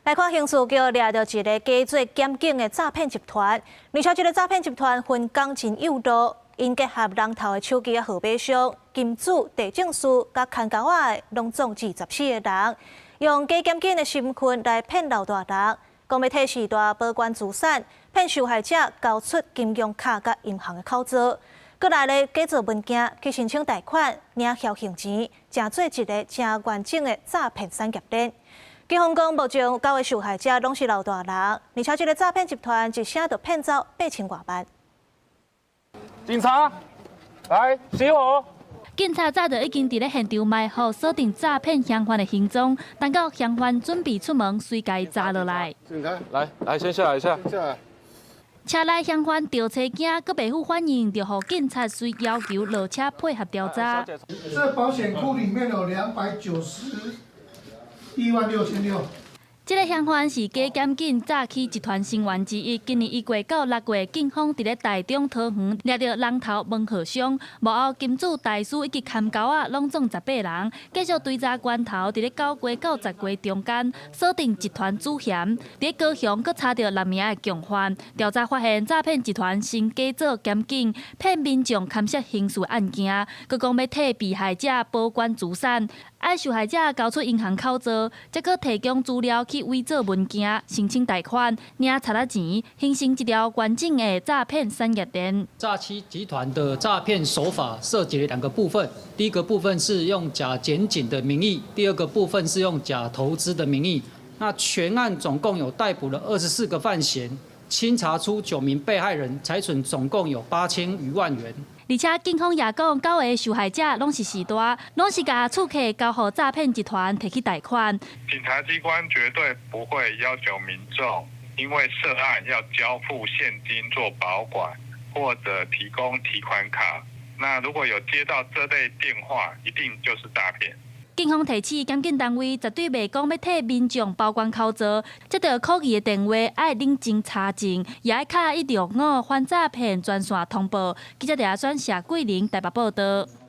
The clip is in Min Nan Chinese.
來看刑事局掠著一個假做檢警的詐騙集團，而且這個詐騙集團分工真幼囉，𪜶結合人頭的手機號碼商、金主、地政士、佮看狗仔的，攏總二十四个人，用假檢警的身份來騙老大人，講欲替序大保管資產，騙受害者交出金融卡佮銀行的口座，閣來咧假造文件去申請貸款、領僥倖錢，成做一个誠完整的詐騙產業鏈。警方講，目前九个受害者攏是老大人，而且這个詐騙集團一聲就騙走八千外萬。警察，來熄火！警察早就已經佇咧現場埋伏，鎖定詐騙嫌犯的行蹤。等到嫌犯準備出門，隨共伊查落來。警察，來來，先下來一下。下來。車內嫌犯著揣驚，閣袂赴反應，就予警察隨要求落車配合調查。這保險庫裡面有291.6萬。這个嫌犯是假檢警詐欺集團成員之一。今年一月到六月，警方佇咧台中桃園掠著人頭門號商，幕後金主大師以及看狗仔，攏總18人。繼續追查關頭，佇咧9月到10月中間鎖定集團主嫌。佇咧高雄閣查著六名的共犯。調查發現，詐騙集團先假做檢警，騙民眾牽涉刑事案件，閣講欲替被害者保管資產，愛受害者交出銀行口座，才閣提供資料去偽造文件、申請貸款、領賊仔錢，形成一條完整的詐騙產業鏈。詐欺集團的詐騙手法涉及了兩個部分，第一個部分是用假檢警的名義，第二個部分是用假投資的名義。那全案總共有逮捕了24個犯嫌，清查出9名被害人，財損總共有8000餘萬元。而且警方也講，九个受害者攏是序大，攏是共厝客交予詐騙集團提去貸款。警察機關絕對不會要求民眾因為涉案要交付現金做保管，或者提供提款卡。那如果有接到這類電話，一定就是詐騙。警方提醒檢警單位，絕對袂講欲替民眾保管口座，接著可疑的電話愛冷靜查證，也愛敲165反詐騙專線通報。記者陳阿選、謝桂玲台北報道。